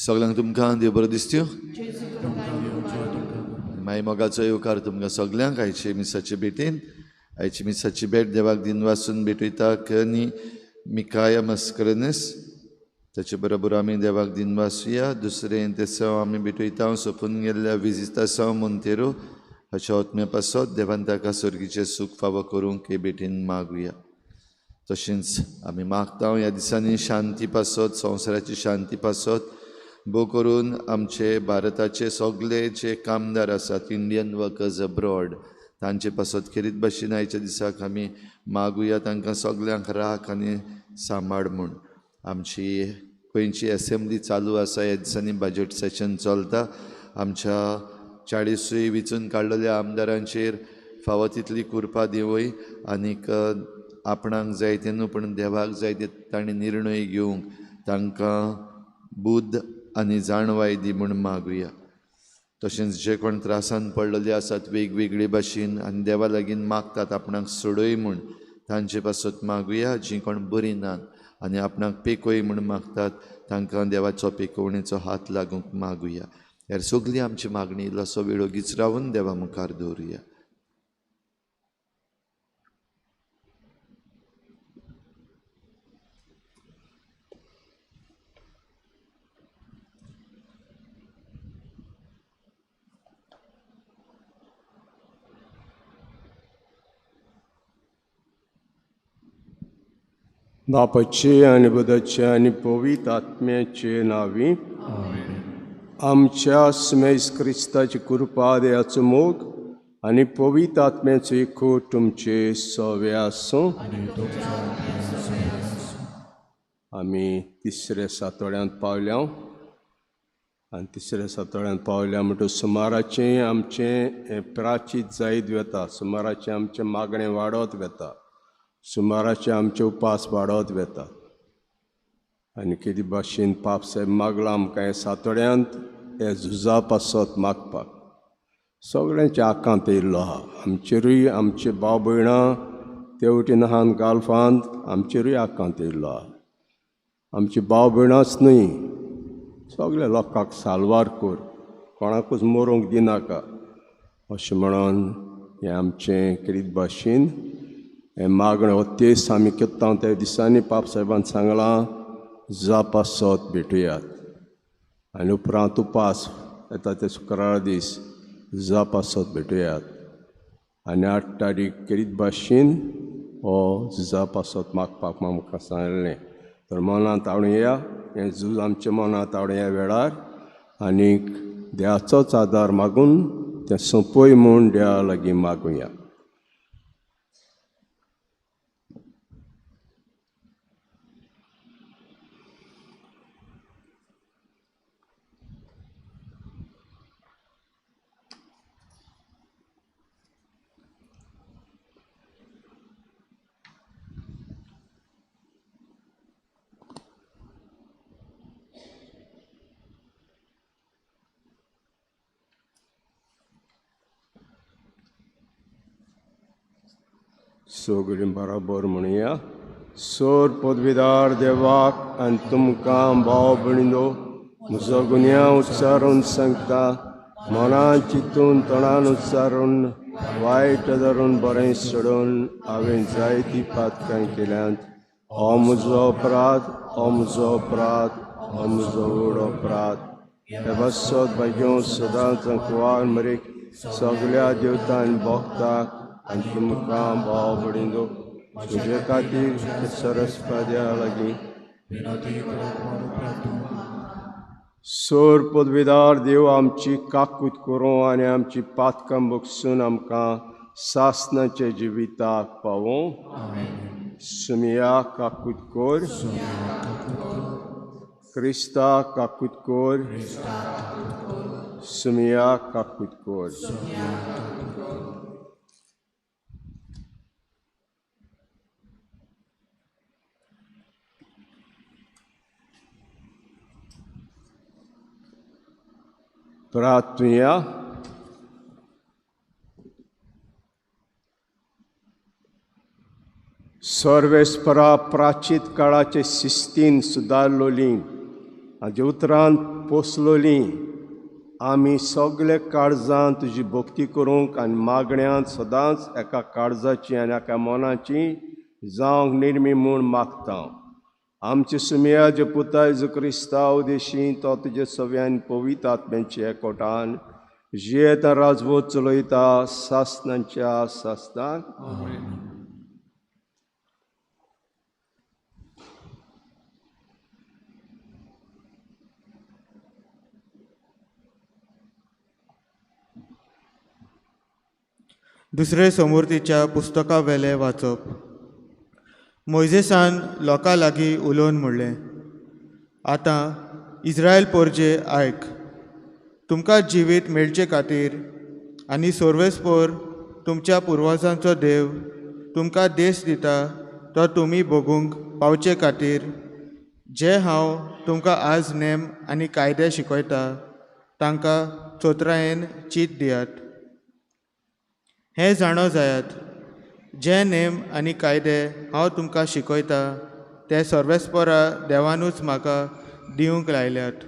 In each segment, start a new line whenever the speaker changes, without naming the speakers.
सगळ्यांक तुमकां देव बरो दिसत्यो. माई मोगाचो येवकार तुमकां सगल्यांक आयचे मिसाचे भेटेन. आयची मिसाची भेट देवाक दिन वासून भेटयता आनी मिकाया मस्करनस ताचे बरोबर आमी देवाक दिन वासुया. दुसरें तेसांव आमी भेटयता सोंपून गेल्ल्या विजितासांव मोंतेरो हाच्या आत्म्या पासत देवान ताका सर्गीचें सूख फावो करूंक हे भेटेन मागुया. तशेंच आमी मागता ह्या दिसांनी शांती पासत, संवसाराची शांती पासत, भोव करून आमचे भारताचे सगळे जे कामदार आसात इंडियन वर्कर्स अब्रॉड तांचे पासत खेरीत भाशेन आयच्या दिसाक आमी मागुया तांकां सगल्यांक राख आनी सांबाळ म्हूण. आमची गोंयची एसेंब्ली चालू आसा, ह्या दिसांनी बजट सेशन चलता. आमच्या 40 वेंचून काडलेल्या आमदारांचेर फावो तितली कृपा दिवय आनीक आपणाक जाय तें न्हू पूण देवाक जाय ते तांणी निर्णय घेवंक तांकां बुद्द आनी जाणवाय दी म्हूण मागुया. तशेंच जे कोण त्रासान पडलेले आसात वेगवेगळे भाशेन आनी देवा लागीं मागतात आपणाक सोडय म्हूण तांचे पासत मागुया. जीं कोण बरीं नात आनी आपणाक पेकोय म्हूण मागतात तांकां देवाचो पेकोवणेचो हात लागूंक मागुया. ह्या सगळी आमची मागणी इल्लोसो वेळ ओगीच रावन देवा मुखार दवरुया.
बापाचे आनी बुधाचे आनी पवित्र आत्म्याचे नांवी आमच्या स्मेस क्रिस्ताची कृपा, देवाचो मोग आनी पवित्र आत्म्याचो एकवट तुमचे सवे आसूं. आमी तिसऱ्या सातोड्यांत पावल्या आनी तिसऱ्या सातोड्यांत पावल्या म्हणटकच सुमाराचें आमचें प्राचीत जायत वता, सुमाराचें आमचें मागणें वाडत वता, सुमाराचे आमचे उपास वाडत वता. आनी कितें भाशेन पाप साहेब मागला आमकां हे सातोड्यांत हे झुजा पासत मागपाक. सगळ्यांच्या आकांत येयल्लो आहा आमचेरूय, आमचे भाव भयणां ते वटेन आहात गाल्फांत आमचेरूय आकांत येयल्लो आहा. आमची भाव भयणांच न्हय, सगल्या लोकांक साल्वार कर, कोणाकूच मरूंक दिनाका अशें म्हणून हें आमचें क्रीत भाशेन हें मागणें हो तेस आमी करता. त्या दिसांनी पाप साहेबान सांगलां झुजा पासत भेटुयात आनी उपरांत उपास येता ते शुक्रारा दीस झुजा पासत भेटुयात आनी 8 तारीख खेरीत भाशेन हो झुजा पासत मागपाक आमकां सांगलें. तर मनांत हाडुया हें झूज आमच्या मनांत हाडुया वेळार आनीक देवाचोच आदार मागून तें सोंपय म्हूण देवा लागीं मागुया. सगळीं बरोबर म्हणया. सोर पदवीदार देवाक आनी तुमकां भाव भयणीनो म्हजो गुन्यांव उच्चारून सांगता, मनान चिंतून तोंडान उच्चारून वायट धरून बरें सोडून हांवें जायतीं पातकां केल्यांत. हो म्हजो अपराध, हो म्हजो अपराध, हो म्हजो व्हड अपराध. हे पासत भाग्यो सदांच कुवार मरेक सगल्या देवतान भोगताक आनी तुमकां भाव भयणीनो तुजे खातीर सरस्पद्या लागीं. सोर पदवीदार देव आमची काकूत करूं आनी आमची पातकां बगसून आमकां सासणाच्या जिविताक पावों. सुमिया काकूत कोर, क्रिस्ता काकूत कोर, सुमिया काकूत कोर. प्रार्थुया. सर्वेस्परा प्राचीत काळाचे शिस्तीन सुदारलोली हाजे उतरान पोसलोली। आमी सगळे काळजान तुजी भक्ती करूंक आनी मागण्यांत सदांच एका काळजाची आनी एका मनाची जावंक निर्मी म्हूण मागता। आमचे सुमया जे पुता जेजू क्रिस्तांव देशी तो तुजे सव्यान पवित्र आत्म्याचे एकवटान जियेता राजवट चलयता सासनाच्या सासनाक।
दुसरे समूर्तीच्या पुस्तका वेले वाचप। मोयजेसान लोकां लागीं उलोवन म्हणलें, आतां इस्रायल पोरजे आयक, तुमकां जिवीत मेळचे खातीर आनी सर्वेस्पोर तुमच्या पुर्वजांचो देव तुमकां देश दिता तो तुमी भोगूंक पावचे खातीर जे हांव तुमकां आज नेम आनी कायदे शिकयता तांकां चोत्रायेन चीत दियात। हें जाणो जायात, जे नेम आनी कायदे हांव तुमकां शिकयता ते सर्वेस्पोरा देवानूच म्हाका दिवंक लायल्यात।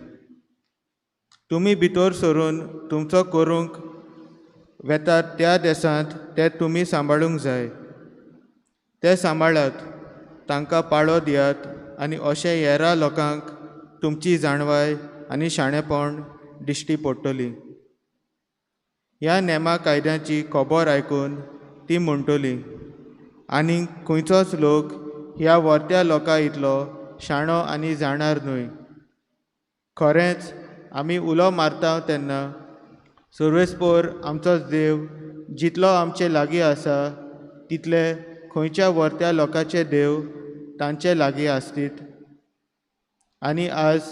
तुमी भितर सरून तुमचो करूंक वेतात त्या देसांत ते तुमी सांबाळूंक जाय। ते सांबाळात, तांकां पाळो दियात आनी अशें हेरा लोकांक तुमची जाणवाय आनी शाणेपण दिश्टी पडटली। ह्या नेमा कायद्याची खबर आयकून ती म्हणटली, आनी खंयचोच लोक ह्या वर्त्या लोकां इतलो शाणो आनी जाणार न्हय। खरेंच आमी उलो मारता तेन्ना सर्वेस्पोर आमचोच देव जितलो आमचे लागीं आसा तितले खंयच्या वर्त्या लोकांचे देव तांचे लागीं आसतीत। आनी आज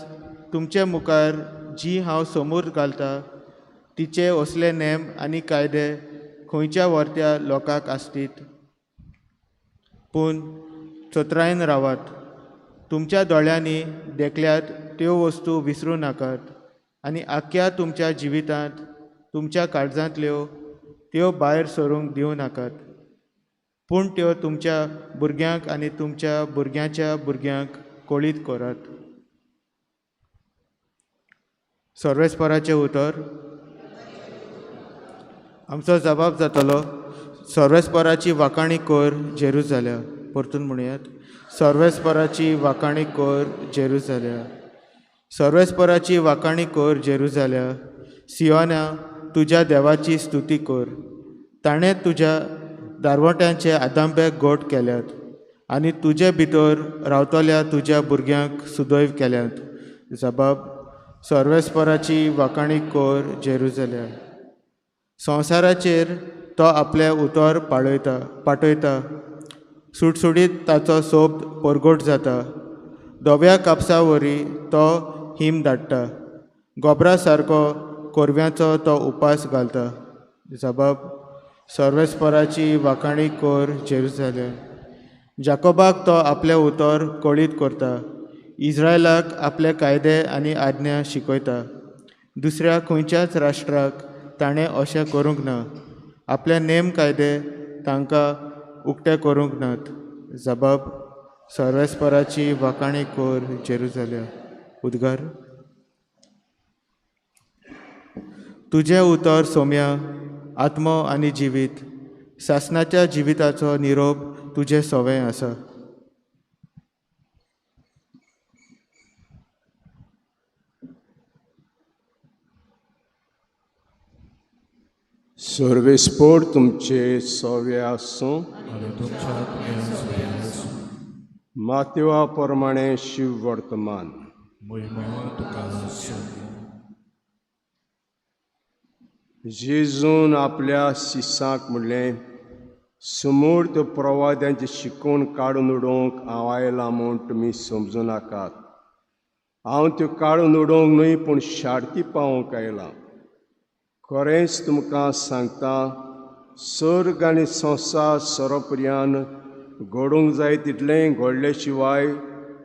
तुमचे मुखार जी हांव समूर घालता तिचे असले नेम आनी कायदे खंयच्या वर्त्या लोकांक आसतीत। पूण चत्रायेन रावात, तुमच्या दोळ्यांनी देखल्यात त्यो वस्तू विसरूं नाकात आनी आख्ख्या तुमच्या जिवितांत तुमच्या काळजांतल्यो त्यो भायर सरूंक दिवं नाकात, पूण त्यो तुमच्या भुरग्यांक आनी तुमच्या भुरग्यांच्या भुरग्यांक कळीत करात। सर्वेस्पराचें उतर। आमचो जबाब जातलो, सर्वेस्पराची वाखाणी कर जेरुजाल्या। परतून म्हणयात, सर्वेस्पराची वाखाणी कर जेरुजाल्या। सर्वेस्पराची वाखाणी कर जेरुजाल्या। सियोना तुज्या देवाची स्तुती कर, ताणें तुज्या दारवट्यांचे आदांबे गोट केल्यात आनी तुजे भितर रावतल्या तुज्या भुरग्यांक सुदैव केल्यात। जबाब, सर्वेस्पराची वाखाणी कर जेरुजाल्या। संवसाराचेर तो आपलें उतर पाळयता पाठयता, सुटसुटीत ताचो सोब परगट जाता। धव्या कापसा वरी तो हिम धाडटा, गोबरा सारको कोरव्यांचो तो उपास घालता। जबाब, सर्वेस्पराची वाखाणी कर जेरुजाल्या। जाकोबाक तो आपलें उतर कळीत करता, इस्रायलाक आपले कायदे आनी आज्ञा शिकयता। दुसऱ्या खंयच्याच राष्ट्राक ताणें अशें करूंक ना, आपले नेम कायदे तांकां उक्ते करूंक नात। जबाब, सर्वेस्पराची वाखाणी कर जेरुजाल्या। उद्गार। तुजें उतर सोम्या आत्मो आनी जिवीत, सासनाच्या जिविताचो निरोप तुजें सवें आसा।
सर्वेस्पोर तुमचे सवे आसूं। मातेवा प्रमाणे शिव वर्तमान। जेजून आपल्या शिसांक म्हणलें, समूर्त प्रवाद्यांची शिकवण काडून उडोवंक हांव आयलां म्हूण तुमी समजूं नाकात। हांव त्यो काडून उडोवंक न्हय पूण शार्ती पावोवंक आयलां। खरेंच तुमकां सांगता, सर्ग आनी संवसार सरोपर्यान घडूंक जाय तितलें घडले शिवाय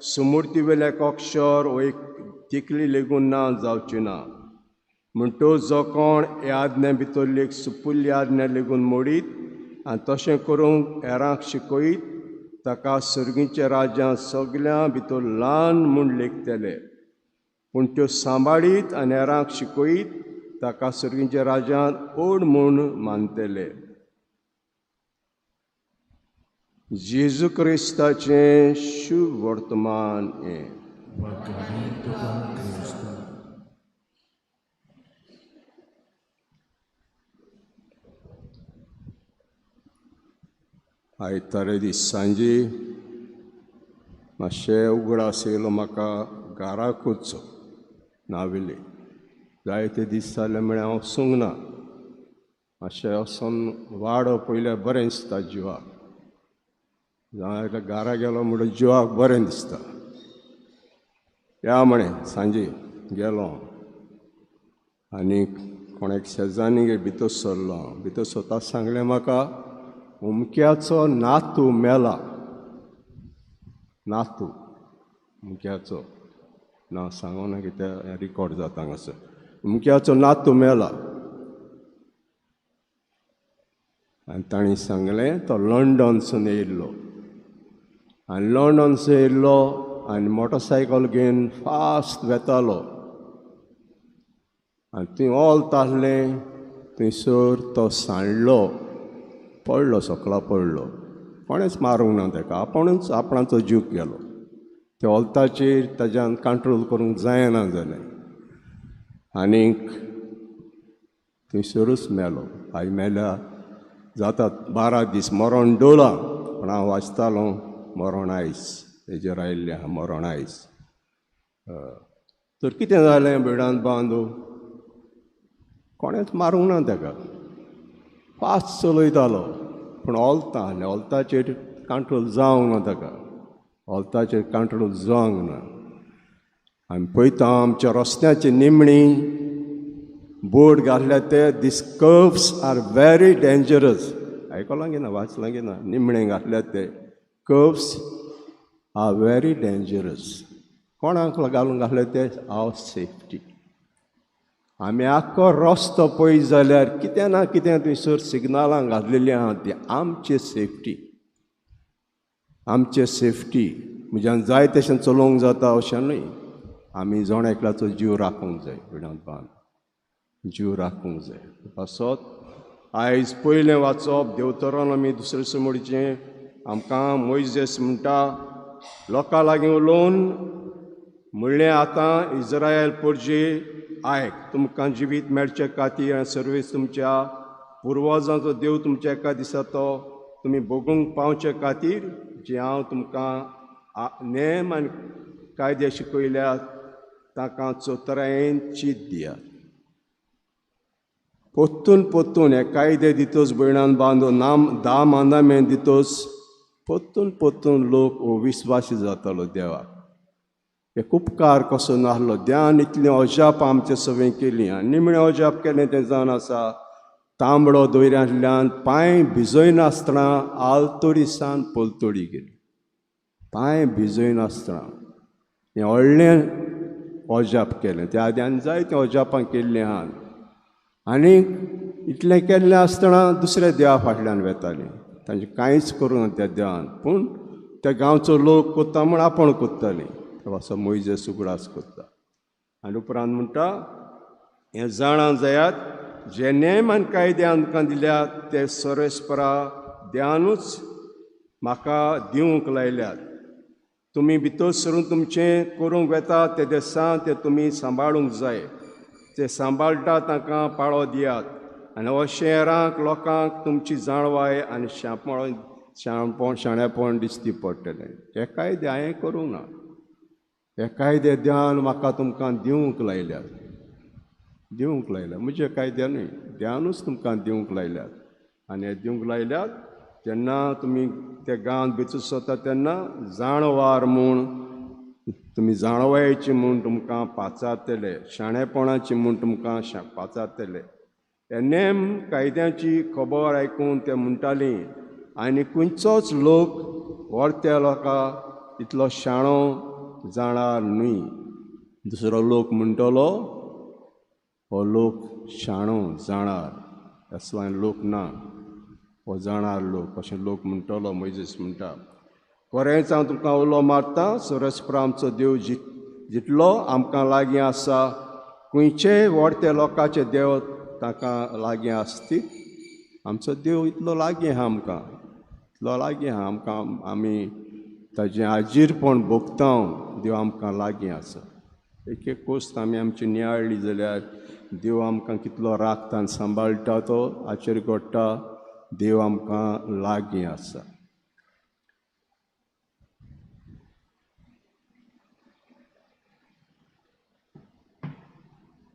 सुमूर्ती वेलें एक अक्षर वो एक तिकली लेगून ना जावची ना। म्हणटकच जो कोण हे आज्ञे भितरली एक सुपुल्ली आज्ञा लेगून मोडीत आनी तशें करूंक हेरांक शिकयत ताका सर्गीच्या राज्यांत सगल्यां भितर ल्हान म्हूण लेखतले। पूण त्यो सांबाळीत आनी हेरांक शिकयत ताका सर्गीच्या राज्यांत ओड म्हूण मानतले. जेजू क्रिस्ताचें शुभ वर्तमान हें. आयतारे दीस सांजे मातशें उगडास येयलो म्हाका घराकूच नाविल्ले जायते दीस जाले म्हळ्यार हांव वचूंक ना. मातशें वचोन वाडो पयल्यार बरें दिसता जिवाक. जाल्यार घरा गेलो म्हणटकीर जिवाक बरें दिसता. या म्हळें सांजे गेलो आनी कोणाक शेजान्नीगेर भितर सरलो. भितर सरता सांगलें म्हाका अमक्याचो नातू मेला. नातू अमक्याचो ना सांगना कित्याक रिकॉर्ड जाता हांगासर. अमक्याचो नातू मेला आनी तांणी सांगलें तो लंडनसून येयल्लो आनी लंडनसून येयल्लो आनी मोटरसायकल घेवन फास्ट वेतालो आनी थंय ओल्त आहलें थंयसर तो सांडलो, पडलो, सकला पडलो. कोणेंच मारूंक ना ताका, आपूणच आपणाचो जीव गेलो. त्या ओल्ताचेर ताज्यान कंट्रोल करूंक जायना जालें आनीक थंयसरूच मेलो. आयज मेल्या जातात 12 दीस. मरण डोला पूण हांव वाचतालो मरण आयज तेजेर आयिल्लें आहा मरण आयज. तर कितें जालें भिडांत बांदू कोणेंच मारूंक ना ताका. फास्ट चलयतालो पूण ओल्तां आहलें, ओल्ताचेर कंट्रोल जावंक ना ताका, ओल्ताचेर कंट्रोल जावंक ना. आमी पळयता आमच्या रस्त्याची निमणी बोर्ड घातल्या ते these curves are very dangerous. आयकलां की ना, वाचलां की ना? निमणें घातल्या ते कर्व्स आर व्हेरी डेंजरस. कोणाक घालून घातले ते? Our safety. आमी आख्खो रस्तो पळयत जाल्यार कितें ना कितें थंयसर सिग्नलां घातलेलीं आहा ती आमची सेफ्टी. आमचे सेफ्टी म्हज्यान जाय तशें चलोवंक जाता अशें न्हय. आमी जण एकल्याचो जीव राखूंक जाय, भिडांत बांद जीव राखूंक जाय. पासत आयज पयलें वाचप देवतरान दुसरें समोरचें आमकां मोयजेस म्हणटा लोकां लागीं उलोवन म्हणलें आतां इज्रायल पोरजे आयक, तुमकां जिवीत मेळचे खातीर आनी सर्वीस तुमच्या पुर्वजांचो देव तुमच्या एका दिसा तो तुमी भोगूंक पावचे खातीर जे हांव तुमकां नेम आनी कायदे शिकयल्यात ताका चतुरायेन चीत दियात. पोत्तून पोत्तून हे कायदे दितोच भयणान बांदून नाम 10 मांदामेन दितोच पोत्तून पोत्तून लोक विस्वासी जातालो देवाक. एक उपकार कसो नासलो ध्यान इतलें अजाप आमचे सगळें केली आनी निमणें अजाप केलें तें जावन आसा तांबडो दोऱ्यांतल्यान पांय भिजयनासतना आलतोडी सान पलतोडी गेली. पांय भिजयनासतना हें व्हडलें अजाप केलें. त्या आदी आनी जायतें अजापां केल्लीं आहात आनी इतलें केल्लें आसतना दुसऱ्या देवा फाटल्यान वेतालीं. तांचें कांयच करूं ना त्या देवान, पूण त्या गांवचो लोक कोत्ता म्हूण आपूण कोत्तालीं. असो मोयजेस उगडास करता आनी उपरांत म्हणटा हें जाणा जायात जे नेम आनी कायदे आमकां दिल्यात ते सर्वेस्परा ध्यानूच म्हाका दिवंक लायल्यात. तुमी भितर सरून तुमचें करूंक वेता ते देसान ते तुमी सांबाळूंक जाय. ते सांबाळटा तांकां पाळो दियात आनी अशें हेरांक लोकांक तुमची जाणवाय आनी शाणपण शाणेपण दिसती पडटलें. हे कायदे हांवें करूंक ना, हे कायदे ध्यान म्हाका तुमकां दिवंक लायल्यात, दिवंक लायल्यात. म्हजे कायदे न्हय, ध्यानूच तुमकां दिवंक लायल्यात. आनी हे दिवंक लायल्यात जेन्ना तुमी त्या गांवांत भितर सरता तेन्ना जाणवार म्हूण तुमी जाणवायेची म्हूण तुमकां पाचारतले, शाणेपणाची म्हूण तुमकां पाचारतले. हे नेम कायद्याची खबर आयकून ते म्हणटाली आनी खंयचोच लोक व्हडत्या लोकां इतलो शाणो जाणार न्हय. दुसरो लोक म्हणटलो हो लोक शाणो जाणार, असलो लोक ना, हो जाणार लोक अशें लोक म्हणटलो. मोयजेस म्हणटा खरेंच हांव तुमकां उलो मारता, सर्वेस्पर आमचो देव जितलो आमकां लागीं आसा खंयचेय व्हडते लोकांचे देव तांकां लागीं आसतीत. आमचो देव इतलो लागीं आहा आमकां, इतलो लागीं आहा आमकां, आमी ताजें आजीरपण भोगता. देव आमकां लागीं आसा. एक एक कोस्त आमी आमची नियाळ्ळी जाल्यार देव आमकां कितलो राखता आनी सांबाळटा तो आचेर घडटा. देव आमकां लागीं आसा.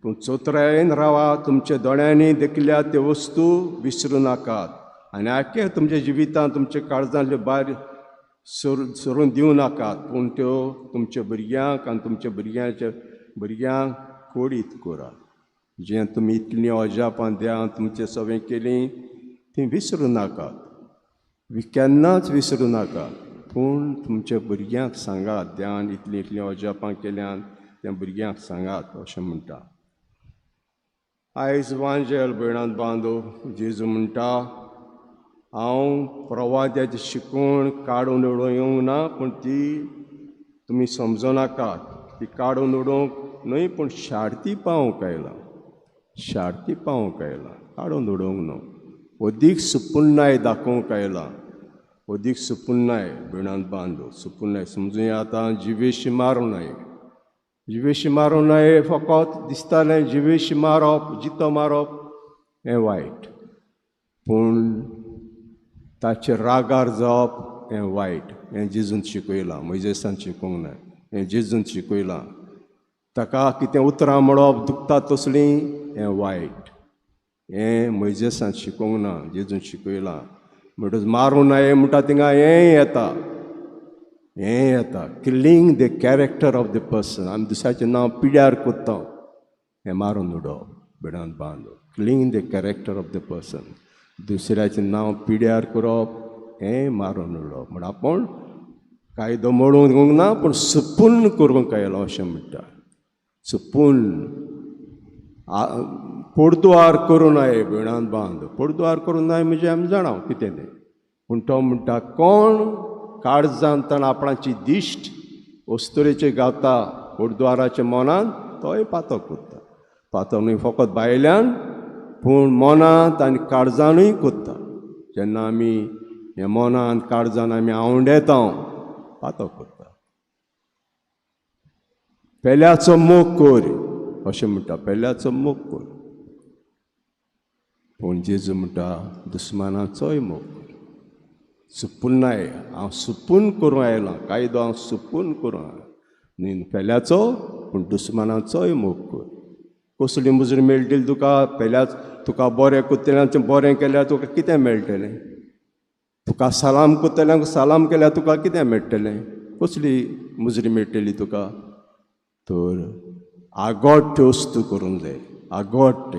पूण चोत्रायेन रावा, तुमच्या दोळ्यांनी देखल्या त्यो वस्तू विसरूं नाकात आनी आख्खे तुमच्या जिवितांत तुमच्या काळजांतल्यो भायर सरून दिवं नाकात, पूण त्यो तुमच्या भुरग्यांक आनी तुमच्या भुरग्यांच्या भुरग्यांक कोडीत करात. जें तुमी इतलीं अजापां द्या तुमचे सवें केलीं तीं विसरूं नाकात, केन्नाच विसरूं नाकात. पूण तुमच्या भुरग्यांक सांगात, ध्यान इतलीं इतलीं अजापां केल्यान त्या भुरग्यांक सांगात अशें म्हणटा. आयज वांजेल भयणांत बांदो जेजू म्हणटा, हांव प्रवाद्याची शिकवण काडून उडोवंक येवंक ना, पूण ती तुमी समजो नाकात. ती काडून उडोवंक न्हय, पूण शार्ती पावोवंक आयला, शार्ती पावोवंक आयला, काडून उडोवंक न्हू. अदीक सुपुन्नाय दाखोवंक आयला, अदीक सुपुन्नाय भयणांत बांदो सुपुन्नाय समजूं आतां जिवेशी मारूं नये, जिवेशी मारूं नये. फकत दिसतालें जिवेशी मारप, जितो मारप हें वायट, पूण ताचेर रागार जावप हें वायट. हें जेजून शिकयलां, मोयजेसान शिकोवंक ना, हें जेजून शिकयलां. ताका कितें उतरां म्हणप दुखता तसलीं हें वायट, हें मोयजेसान शिकोवंक ना, जेजून शिकयलां. म्हणटच मारूं नये म्हणटा थिंगा हें येता, हें येता killing the character of the person. आमी दुसऱ्याचें नांव पिड्यार कोत्ता, हें मारून उडोवप बिडांत बांदो. Killing the character of the person, दुसऱ्याचें नांव पिड्यार करप हें मारून उडोवप. म्हण आपूण कायदो मोडूंक दिवंक ना, पूण सुपून करूंक आयलो अशें म्हणटा. सुपून पोडद्वार करूं नये बिणांत बांद, पोडद्वार करूं नये म्हणजे आमी जाणा कितें तें. पूण तो म्हणटा कोण काळजान ताणें आपणाची दिश्ट अस्तुरेचे गावता पोडद्वाराच्या मनान, तोय पातक कोत्ता. पातक न्हय फकत भायल्यान, पूण मनांत आनी काळजानूय कोत्ता. जेन्ना आमी हे मनान काळजान आमी आवंडेता पातक कोत्ता. पेल्याचो मोग कर अशें म्हणटा, पेल्याचो मोग कर. पूण जेजू म्हणटा दुस्मानाचोय मोग कर. सुपुन्नाय हांव सुपून करूं आयलां, कायदो हांव सुपून करूं न्ही पेल्याचो, पूण दुस्मानाचोय मोग कर. कसली मुजरी मेळटली तुका? पेल्याच तुका बरें कोत्तल्यांचें बरें केल्यार तुका कितें मेळटलें? तुका सलाम कोत्तल्यांक सलाम केल्यार तुका कितें मेळटलें? कसली मुजरी मेळटली तुका? तर आगोट वस्तू करूंक जाय, आगोट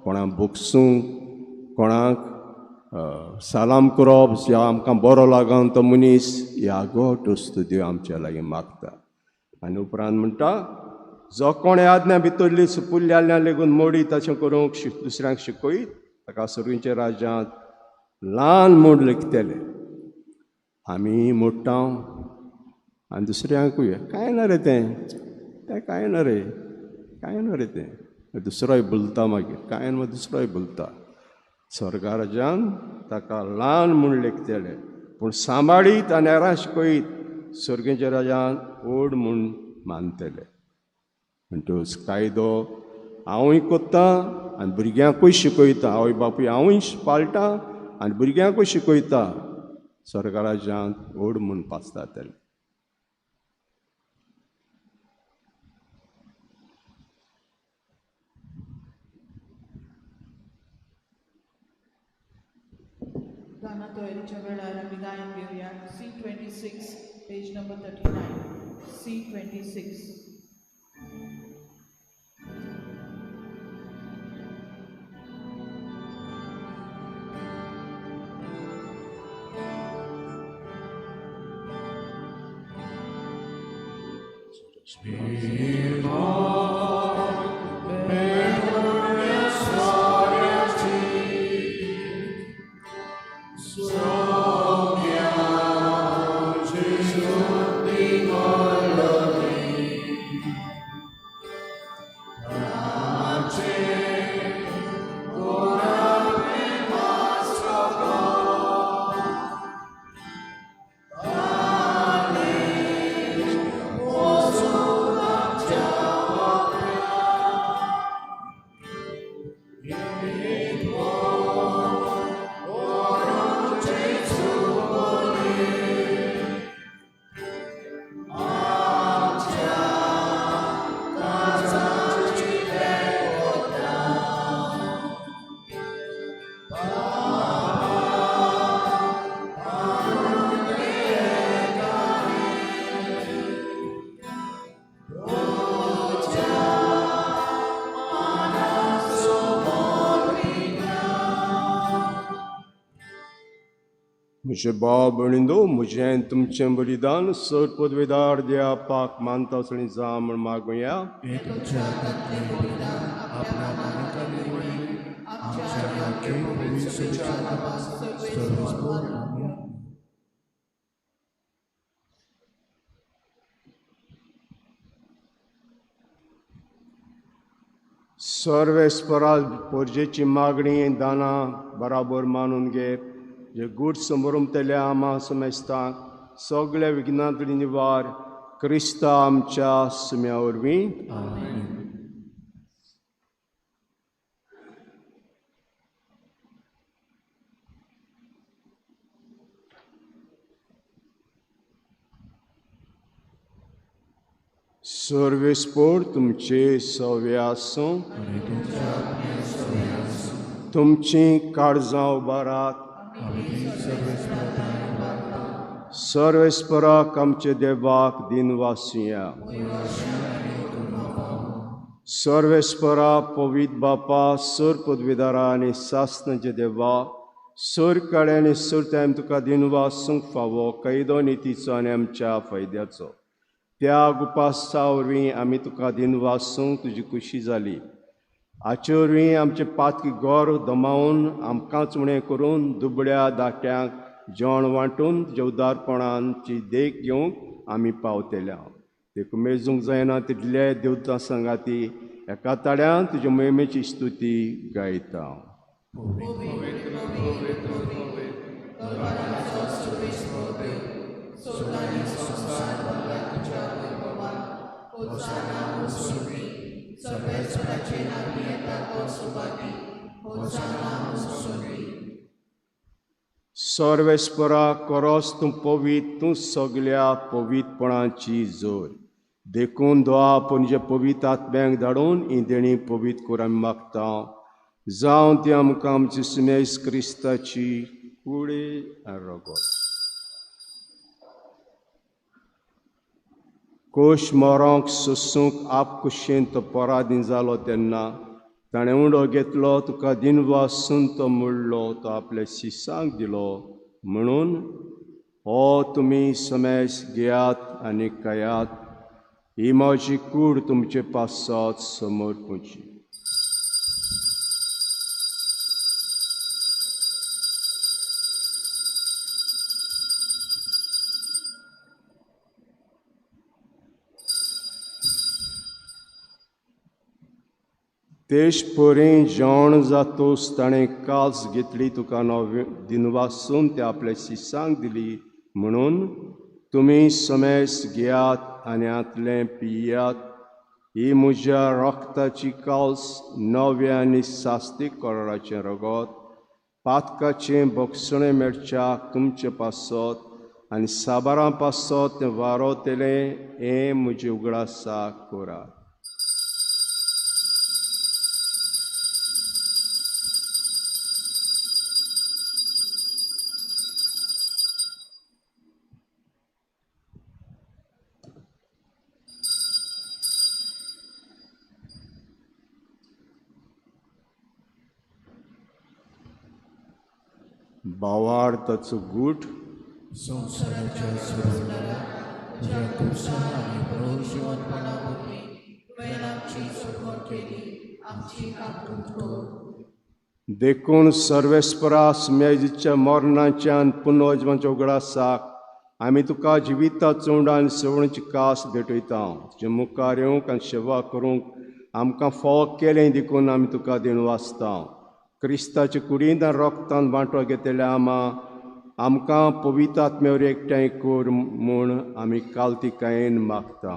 कोणाक बोगसूंक, कोणाक सलाम करप, या आमकां बरो लागून तो मनीस, ही आगोट वस्तू देव आमच्या लागीं मागता. आनी उपरांत म्हणटा जो कोण आज्ञा भितरली सुपुल्ली आज्ञा लेगून मोडी तशें करूंक दुसऱ्यांक शिकयत ताका सर्वींच्या राज्यांत ल्हान म्हूण लेखतले. आमी मोडटा आनी दुसऱ्यांकूय कांय ना रे तें, तें कांय ना रे, कांय ना रे तें, दुसरोय भुलता मागीर, कांय ना दुसरोय भुलता. स्वर्गा राज्यान ताका ल्हान म्हूण लेखतले, पूण सांबाळीत आनी हेरां शिकयत स्वर्गाच्या राज्यान व्हड म्हूण मानतले. म्हणटकच कायदो हांवूय कोत्ता आनी भुरग्यांकूय शिकयता, आवय बापूय हांवूय पाळटा आनी भुरग्यांकूय शिकयता. स्वर्गा राज्यांत व्हड म्हूण पासता तें.
गाना तयारीच्या वेळार आमी गायन घेवया. C26 page number 39, C26.
So
म्हजे भाव भयणींनो, म्हजें तुमचें बलिदान सर पदवेदार देवा पाक मानता असली जा म्हूण मागुया. सर्वेस्परा पोरजेची मागणी दानां बराबर मानून घे, जे गूट समोरमतल्या आमा समेस्तांक सगळ्या विघ्नांतली निवार क्रिस्ता आमच्या सुम्या वरवीं. सर्वेस्पोर तुमचे सवे आसूं, तुमची काळजां उबारात. सर्वेस्पराक आमचे देवाक दिनवासुया. सर्वेस्परा पवित्र बापा, सर पदवीदारा आनी सासनाचे देवा, सर काळे आनी सर टायम तुका दिनवासूंक फावो कैदो नितीचो आनी आमच्या फायद्याचो. त्या उपासा वरवीं आमी तुका दिनवासूंक तुजी खुशी जाली. हाचे वरवीं आमचे पातकी गोर दमावन आमकांच उणें करून दुबळ्या दाट्यांक जेवण वांटून तुज्या उदारपणाची देख घेवंक आमी पावतल्या. देखून मेजूंक जायना तितले देवता सांगाती एका ताळ्यान तुज्या मोहिमेची स्तुती गायता. सर्वेस्परा करोस तूं पवित्र, तूं सगल्या पवित्रपणाची जोर. देखून दोआ पुणजे पवित्र आत्म्यांक धाडून ही देणी पवित्र करूं आमी मागता. जावं ती आमकां आमची सुमेस क्रिस्ताची कुडी आनी रगत. कोश मरोंक सोसूंक आपकुशेन तो पराधीन जालो तेन्ना ताणें उंडो घेतलो, तुका दिनवासून तो मोडलो, तो आपल्या शिसांक दिलो म्हणून हो तुमी समेस घेयात आनी खायात, ही म्हजी कूड तुमचे पासत समर्पूची. तेश परी जेवण जातोस ताणें काल्स घेतली, तुका नवे दिनवासून ते आपल्या शिसांक दिली म्हणून तुमी समेस घेयात आनी हांतलें पियात, ही म्हज्या रक्ताची काल्स नव्या आनी सास्तीक कराराचें रगत पातकाचें भोगसणें मेळच्याक तुमचे पासत आनी साबारां पासत तें वारोतलें हें म्हजें उगडासाक करात. भावार्थाचो गूट
संवसाराच्या सुरवातीला तुझ्या क्रुसा आनी पुनर्जिवनपणा वरवीं तुवें आमची सुटवण केली, आमची काकूट कर.
देखून सर्वेस्परा सुमेजीच्या मरणाच्या आनी पुनर्जिवनाच्या उगडासाक आमी तुका जिविताचो उंडो आनी सवणीची कास भेटयता. तुजे मुखार येवंक आनी सेवा करूंक आमकां फावो केलें देखून आमी तुका दिनवासता. क्रिस्ताचे कुडींत आनी रोगतान वांटो घेतल्या आमा आमकां पवित्र आत्म्या वरवीं एकठांय कर म्हूण आमी कालतिकायेन मागता.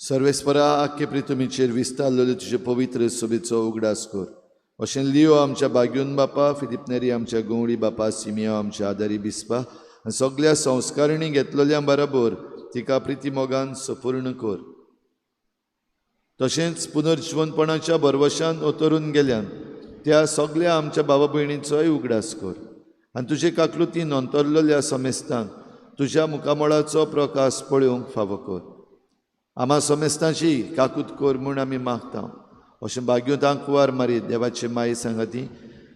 सर्वेस्परा आख्खे पृथ्वीचेर विस्तारलेले तुजे पवित्र सभेचो उगडास कर. अशें लियो आमच्या बाग्यून बापा, फिलिप नेरी आमच्या गंवडी बापा, सिमियो आमच्या आदारी बिस्पा आनी सगल्या संस्कारणी घेतलेल्या बराबर तिका प्रिती मोगान सपूर्ण कर. तशेंच पुनर्जिवनपणाच्या भरवशान ओतरून गेल्यान त्या सगल्या आमच्या बाबा भयणीचोय उगडास कर आनी तुजे काकलुतीन अंतरलेल्या समेस्तांक तुज्या मुखामळाचो प्रकाश पळोवंक फावो कर. आमा समेस्तांची काकूत कर म्हूण आमी मागता. अशें भाग्योतांक कुवार मारीत देवाचे माये सांगाती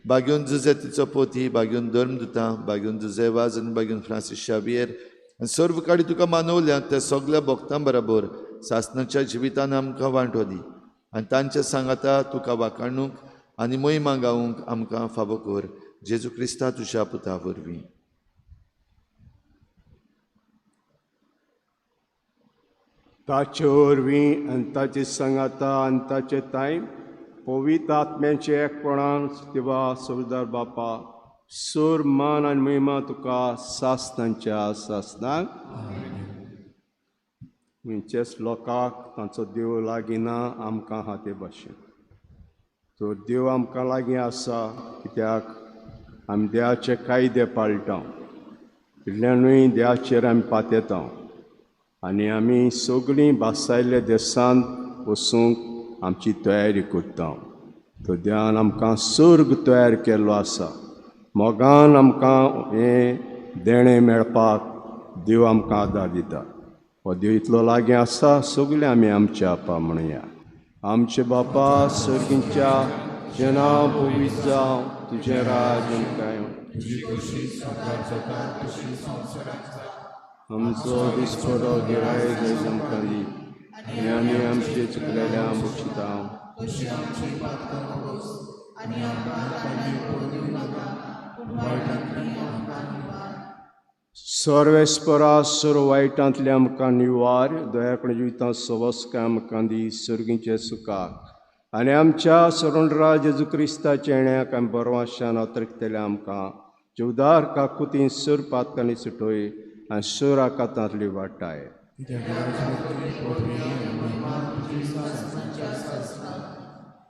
बागेवन जुजे तिचो पोती, बागेवन धर्मदुतां, बागेवन जुजे वाज आनी बागेवन फ्रांसीस शावियर आनी सर्व काडी तुका मानवल्या त्या सगल्या भक्तां बराबर सासणाच्या जिवितान आमकां वांटो दी आनी तांच्या सांगाता तुका वाखाणूंक आनी मोहिमा गावूंक आमकां फावो कर, जेजू क्रिस्ता तुज्या पुता वरवीं.
ताचे वरवीं आनी ताचे सांगाता आनी ताचे ताय पवित्र आत्म्याचे एकपणान देवा सरदार बापा सूर मान आनी महिमा तुका सासणांच्या सासणाक. खंयच्याच लोकांक तांचो देव लागीं ना, आमकां आहा ते भाशेन. तर देव आमकां लागीं आसा कित्याक आमी देवाचे कायदे पाळटा, इतल्यानूय देवाचेर आमी पातेता आनी आमी सगळीं भासायल्ल्या देशांत वचूंक आमची तयारी करता. तर देवान आमकां सर्ग तयार केल्लो आसा, मोगान आमकां हें देणें मेळपाक देव आमकां आदार दिता. हो देव इतलो लागीं आसा, सगळें आमी आमच्या आपा म्हणया. आमचे बापा सर्गीच्या, तुजें नांव पवित्र जावं, तुजें राज आमकां येवं, आमचो दिसपडो गिरायक आमकां दी आनी आमी आमचे चुकलेल्या बक्षिता. सर्वेस्परा सर्व वायटांतले आमकां निवार, दयाकडे जिवितां सवस्काय आमकां दी, सर्गीचे सुखाक आनी आमच्या सरणरा जेजू क्रिस्ताच्या येण्याक आमी बरवाशान अतरिकतले आमकां जिवदार काकुतीन सुर पातकांनी सुटोय आनी सुर आकातांतली वाटाय.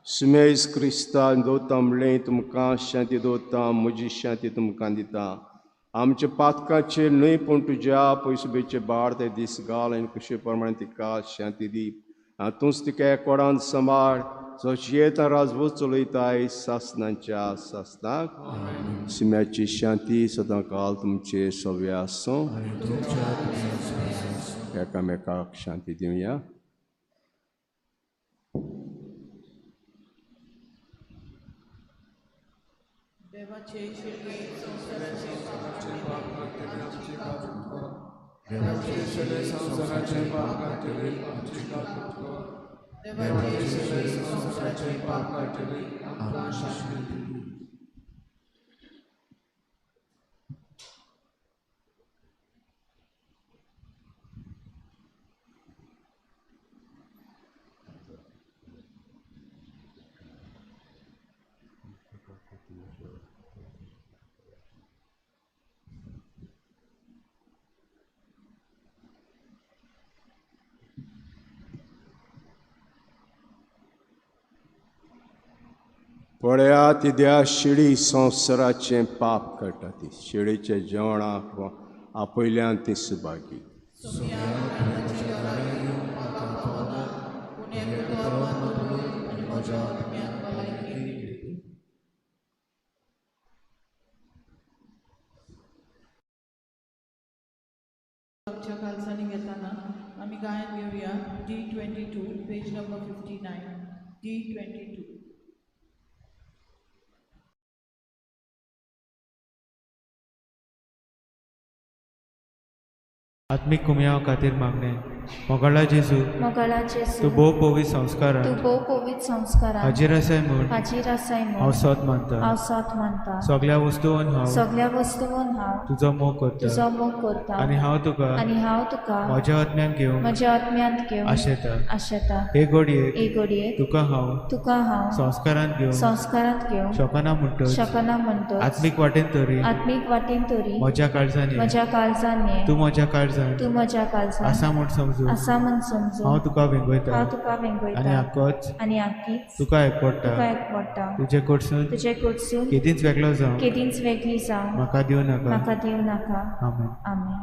सुमेज क्रिस्तान दवरता म्हणलें तुमकां शांती दवरता, म्हजी शांती तुमकां दिता. आमच्या पातकाचेर न्हय पूण तुज्या पयसुबेचे बाळ ते दीस घाल आनी कुशे प्रमाणे तिका शांती दी आनी तूंच तिका एकवटान सांबाळ, जो जियेता राजवट चलयताय सासणांच्या सासणाक. शिम्याची शांती सदां काल तुमचे सव्य आसूं. एकामेकाक शांती दिवया.
देवाचे शिरवे संवसाराचे पाप काडटले आमची काकूट कर. देवाचे शिरवे संवसाराचे पाप काडटले आमची काकूट कर. देवाचे शिरवे संवसाराचे पाप काडटले आमकां शांती दी.
पळया ती द्या शिडी संवसाराचें पाप काडटा, ती शिडीच्या जेवणाक आपयल्यान ती सुभागी.
आमच्या कालसांनी घेताना आमी गायन घेवया D22 page number 59 D22.
आत्मीक कुमयाव खातीर मागणें. मोगाळा जेजू,
मोगाळा जेजू,
तूं भोव पवित्र संस्कारान,
तूं भोव पवित्र संस्कारान
हाजीर आसाय म्हूण,
हाजीर आसाय म्हूण
हांव सत मानता,
हांव सत मानता.
सगल्या वस्तून हांव,
सगल्या वस्तून हांव
तुजो मोग करता,
तुजो मोग करता
आनी हांव तुका,
आनी हांव तुका
म्हज्या आत्म्यान घेवन,
म्हज्या आत्म्यांत घेवन
आशेता,
आशेता.
हे घडयेक,
हे घडयेक
तुका हांव,
तुका हांव
संस्कारांत घेवन,
संस्कारांत घेवन
शकना म्हणटच,
शकना म्हणटच
आत्मीक वाटेन तरी,
आत्मीक वाटेन तरी
म्हज्या काळजान,
म्हज्या काळजान
तूं म्हज्या काळजान,
तूं म्हज्या काळजान
आसा म्हूण समजून,
आसा म्हूण समजून
हांव तुका वेंगयता,
हांव तुका वेंगयता
आनी आकोच,
आनी आकीच
तुका एकवडटा,
तुका एकवडटा.
तुजे कडसून,
तुजे कडसून
केदींच वेगळो जावं,
केदींच वेगळी जावं
म्हाका दिवं नाका,
म्हाका दिवं नाका.
आमेन.
आमेन.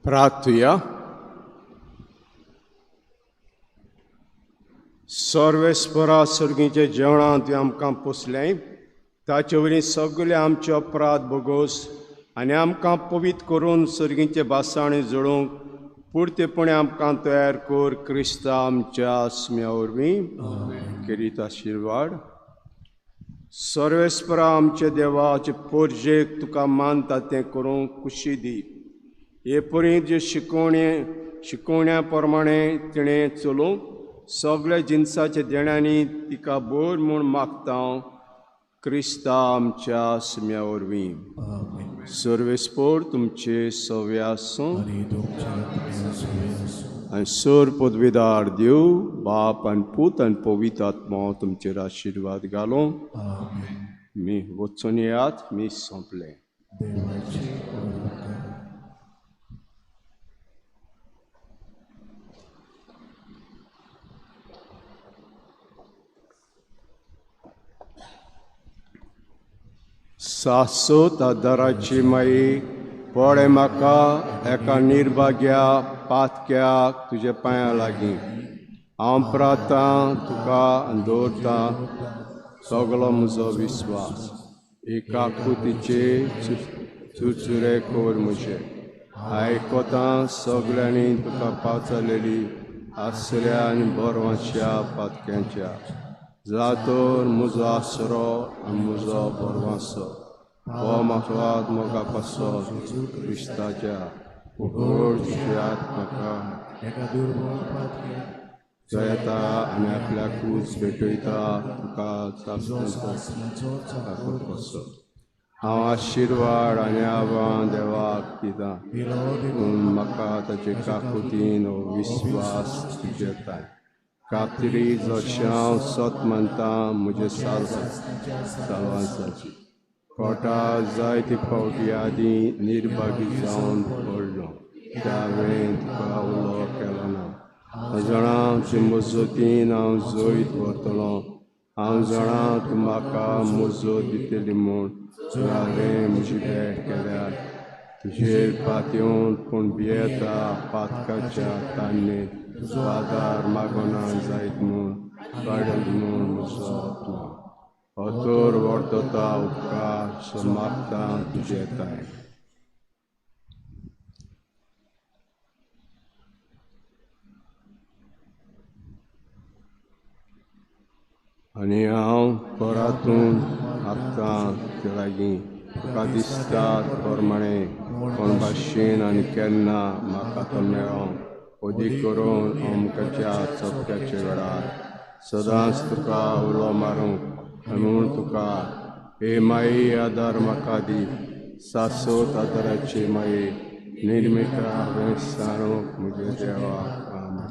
प्रार्थुया. सर्वेस्परा सर्गीचे जेवणां तुवें आमकां पोसलें, ताचे वरवीं सगळे आमचे अपराध भोगोस आनी आमकां पवित्र करून सर्गीचे भासाणी जोडूंक पुर्तेपणे आमकां तयार कर क्रिस्ता आमच्या आस्म्या वरवीं केरीत आशिर्वाद. सर्वेस्परा आमच्या देवाचे पोरजेक तुका मानता तें करूंक खुशी दी. हे परी जे शिकोवण्या प्रमाणे तिणें चलूंक सगळ्या जिनसाच्या देण्यांनी तिका बोर म्हूण मागता क्रिस्ता आमच्या आस्म्या वरवीं. सर्वेस्पोर तुमचे सवे आसूं आनी सर पदवीदार देव बाप आनी पूत आनी पवित्र आत्मो तुमचेर आशिर्वाद घालूं. मी वचून येयात. मी सोंपलें. सासोत आदाराची माई पळे म्हाका एका निर्भाग्या पातक्याक तुज्या पांयां लागीं हांव प्रातां तुका दवरतां सगलो म्हजो विस्वास. एका कुतीचे चुरचुरे कर म्हजे आयकतां सगळ्यांनी तुका पावचालेली आसऱ्या आनी बरवांच्या पातक्यांच्या जातोर म्हजो आसरो आनी म्हजो बरवांसो हो म्हाका मोगा पासो क्रिस्ताच्या उगड तुज्या म्हाका जयता आनी आपल्याकूच भेटयता तुका कसो हांव आशिर्वाद आनी आव्हान देवाक दिता पूण म्हाका ताचे काकुतीन हो विस्वास तुजे ताय कातरी जशें हांव सत मानता म्हजे सालवांसाची कोटा जायते फावटी आदीं निर्भागी जावन पडलो त्या वेळेन तुका उलो केलो ना. हांव जाणा तुजे मजतीन हांव जैत व्हरतलो. हांव जाणा तूं म्हाका मजत दितली म्हूण हांवें म्हजी भेट केल्यार तुजेर पातयेवन पूण भियेता पातकाच्या तान्नेत तुजो आदार मागोना जायत म्हूण वाडत म्हूण म्हजो आत्मा अतोर वर्तता उपकार समाप्ता तुजे ताय. आनी हांव परातून मागतां तुजे लागीं तुका दिसता प्रमाणे कोण भाशेन आनी केन्ना म्हाका तो मेळों अदीक करून अमकाच्या चपक्याच्या वेळार सदांच तुका उलो मारूंक म्हूण तुका हे माई आदार म्हाका दी. सासोत आदाराची माई निर्मिता हांवें सांगूंक म्हज्या देवाक. आमेन.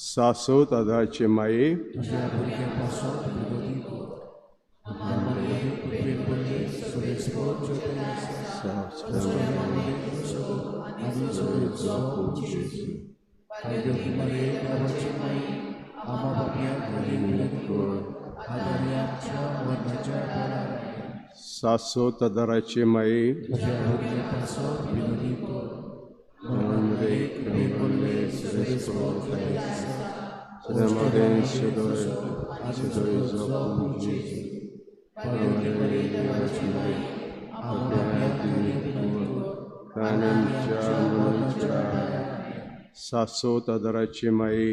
सासोत आदाराची माई सासोत आदाराची माई सासोत आदाराची माई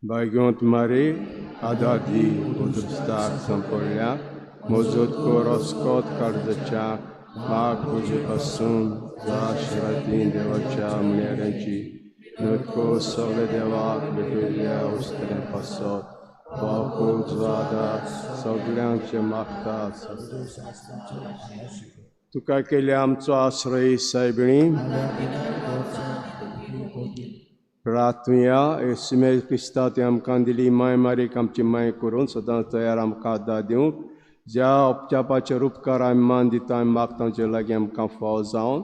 भाग्योंत मारे आदार दी उदुस्ताक संपडल्या मजत कर अस्कोत काळजाच्या माग पुजे पासून जा शराती देवाच्या म्हणयाऱ्यांची नदको सगळे देवाक भेटयल्ल्या उस्तऱ्या पासत बापूचो आदार सगळ्यांचे मागता. तुका केल्या आमचो आश्रय सायबिणी. प्रार्थुया. येसू क्रिस्ता तुवें आमकां दिली माय मारीक आमची माय करून सदांच तयार आमकां आदार दिवंक ज्या उपचापाचेर उपकार आमी मान दिता आमी मागता तुजे लागीं आमकां फाव जावन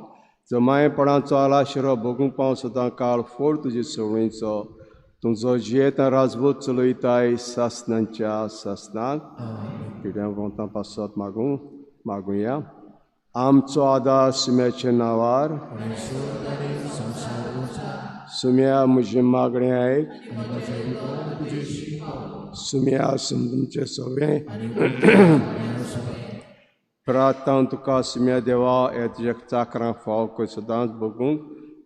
जो मायेपणाचो आलाशिरो भोगूंक पावूं सदां काळ फोड तुजे सवणीचो तुजो जियेता राजबूत चलयताय सासनांच्या सासनाक. पिड्या भोंवता पासत मागूं मागुया. आमचो आदार सुम्याच्या नांवार. सुम्या म्हजें मागणें आयक. सुम्या सुम तुमचें सगळें प्रार्थना तुका सुम्या देवा हे तुज्या चाकरां फाव कर सदांच भोगूंक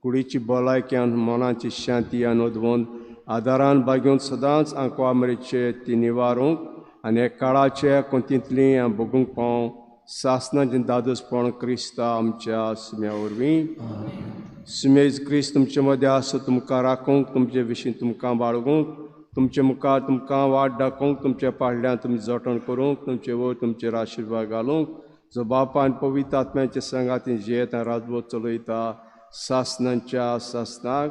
कुडीची भलायकी आनी मनाची शांती आनी उदवंत आदारान बागेवन सदांच आंकवा मरेचे ती निवारूंक आनी हे काळाचे कोंतींतली आनी भोगूंक पावूं सासनाचें दादोसपण क्रिस्ता आमच्या सुम्या वरवीं. सुमेज क्रिस्त तुमचे मदें आसा तुमकां राखूंक तुमचे विशीं तुमकां बाळगूंक तुमचे मुखार तुमकां वाट दाखोवंक तुमच्या पाडल्यान तुमी जतन करूंक तुमचे वयर तुमचेर आशिर्वाद घालूंक जो बापा आनी पवित्र आत्म्याच्या संगाती जियेता राजबोध चलयता सासनांच्या सासनाक.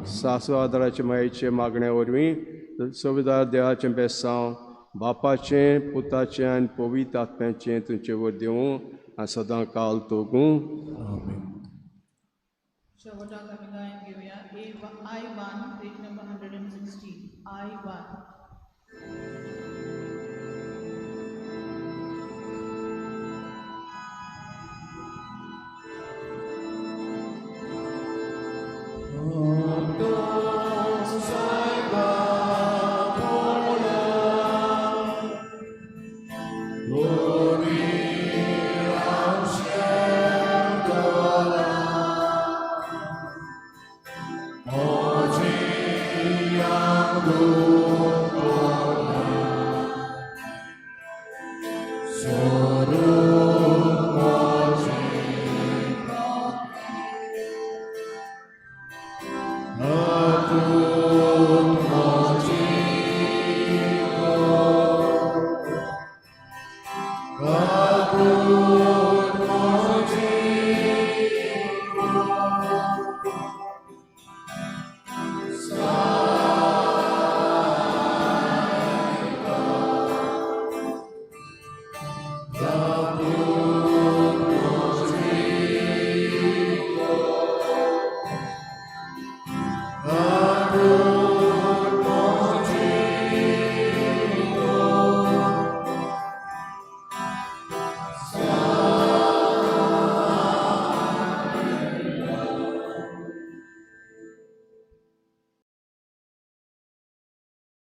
सासू आदाराचे मायेचे मागण्या वरवीं संविधान देवाचें बेसांव बापाचें पुताचें आनी पवित्र आत्म्याचें तुमचे वयर दिवूं आनी सदां काल तोगूं.
शेवटाक आमी गायन घेवया. I1 page number 160. I1.
Amen.